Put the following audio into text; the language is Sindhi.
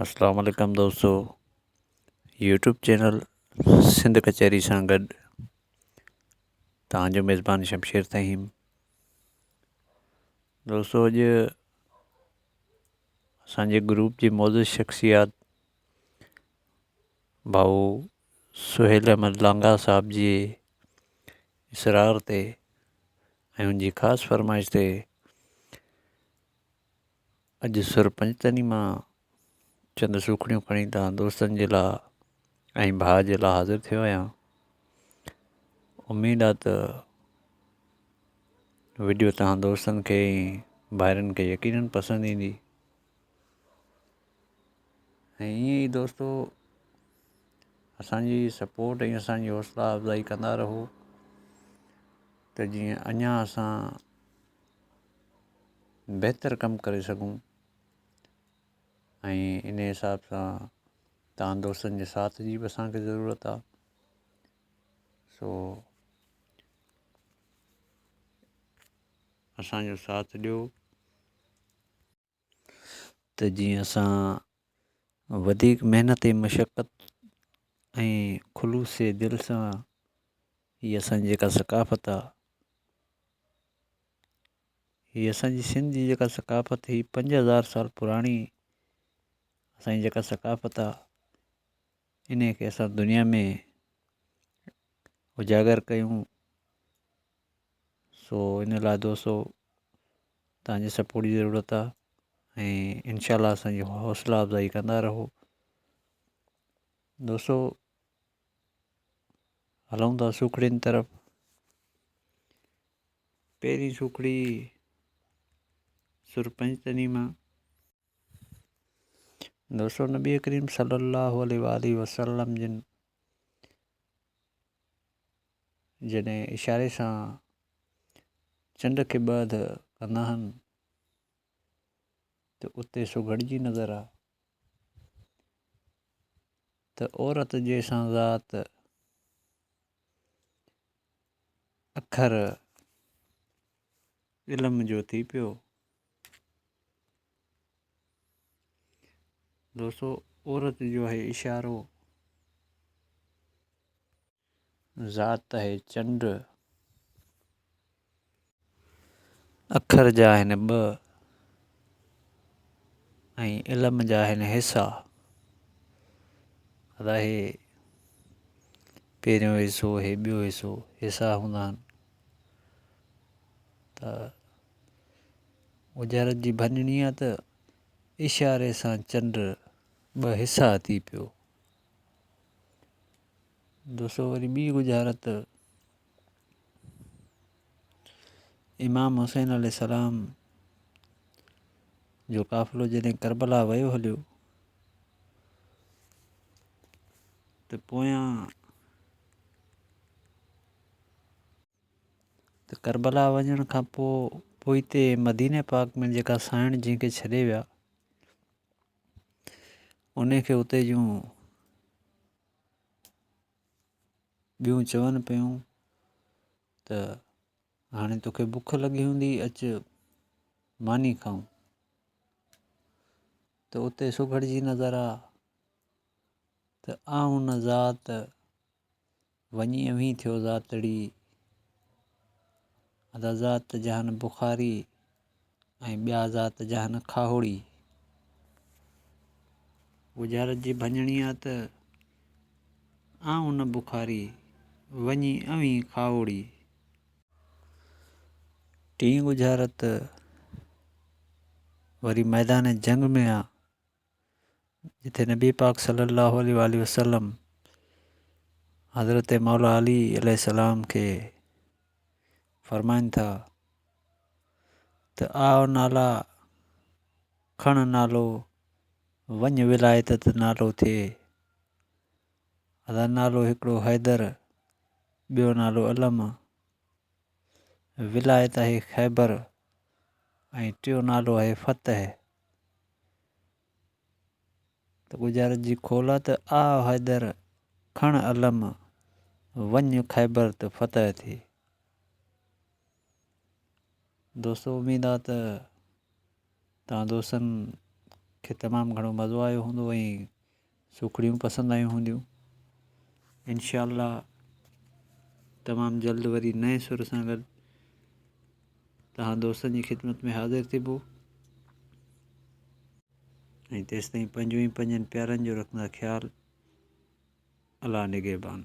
اسلام عليڪم دوستو يوٽيوب چينل سنڌ ڪچهري سان گڏ توهان جو ميزبان شمشير فهيم دوستو اڄ اسانجي گروپ جي معزز شخصيات ڀائو سهيل احمد لانگاهه صاحب جي اصرار تي ۽ ان جي خاص فرمائش تي اڄ سر پنجتني مان چند سوکڙيون کڻي توهان دوستن جي لاء ۽ ڀاء جي لاء حاضر ٿيو آهيان. اميد آ ته وڊيو توهان دوستن کي ۽ ڀائرن کي يقينن پسند ايندي. ۽ ائين ئي دوستو اسانجي سپورٽ ۽ اسانجي حوصلا افزائي ڪندا رهو ته جيئن اڃا اسان بهتر ڪم ڪري سگهون ۽ ان حساب سان توهان دوستن جي ساٿ جي به اسانکي ضرورت آ سو اسانجو ساٿ ڏيو ته جيئن اسان وڌيڪ محنت ۽ مشقت ۽ خلوص دل سان هي اسانجي جيڪا ثقافت آ هي اسان جي سنڌ جي جيڪا ثقافت هي 5000 سال پراڻي اسان جي جيڪا ثقافت آ ان کي اسان دنيا ۾ اجاگر ڪيون سو ان لاء دوستو توهان جي سپورٽ جي ضرورت آ ۽ انشاء الله اسان جي حوصلا افزائي ڪندا رهو دوستو هلون ٿا سوکڙين طرف پهرين سوکڙي سر پنجتني مان دوستو نبي ڪريم صلي الله عليه وآله وسلم جن جڏهن اشاري سان چنڊ کي ٻه اڌ ڪندا آهن ته اتي سگهڙ جي نظر آ ته عورت جي سان ذات اکر علم جو ٿي پيو. دوستو عورت جو آهي اشارو ذات آهي چنڊ اکر جا آهن ٻه ۽ علم جا آهن حصا. ادا هي پهريون حصو هي ٻيو حصو حصا هوندا آهن ته اجارت جي ڀڃڻي آ ته اشاري سان چنڊ ٻه حصا ٿي پيو. دوستو وري ٻي ڳجهارت امام حسين عليه السلام جو قافلو جڏهن ڪربلا ويو هليو ته پويان ته ڪربلا وڃڻ کان پوء پوئتي مديني پاڪ ۾ جيڪا سائڻ جنهن کي ڇڏي ويا ان کي اتي جون ٻيون چون پيون ته هاڻي توکي بک لڳي هوندي اچ ماني کائون ته اتي سگهڙ جي نظر آ ته آئون نه ذات وڃي اوهين ٿيو ذاتڙي ادا ذات جهان بخاري ۽ ٻيا ذات جهان کاهوڙي. ڳجهارت جي ڀڃڻي آ ته آئون نه بخاري، وڃي اوهين کاهوڙي. ٽين ڳجهارت وري ميدان جنگ ۾ آ، جتي نبي پاڪ صلي الله عليه وآله وسلم حضرت مولا علي عليه السلام کي فرمائن ٿا ته آء نالا کڻ نالو وڃ ولايت ته نالو ٿئي ادا نالو هڪڙو حيدر ٻيو نالو علم ولايت آهي خيبر ۽ ٽيو نالو آهي فتح ته ڳجهارت جي کول آ ته آء حيدر کڻ علم وڃ خيبر ته فتح ٿئي. دوستو اميد آ ته توهان دوستن کي تمام گهڻو مزو آيو هوندو ۽ سوکڙيون پسند آيون هونديون. انشاء الله تمام جلد وري نئين سر سان گڏ توهان دوستن جي خدمت ۾ حاضر ٿيبو ۽ تيستائين پنهنجو ۽ پنهنجن پيارن جو رکندا خيال. الله نگهبان.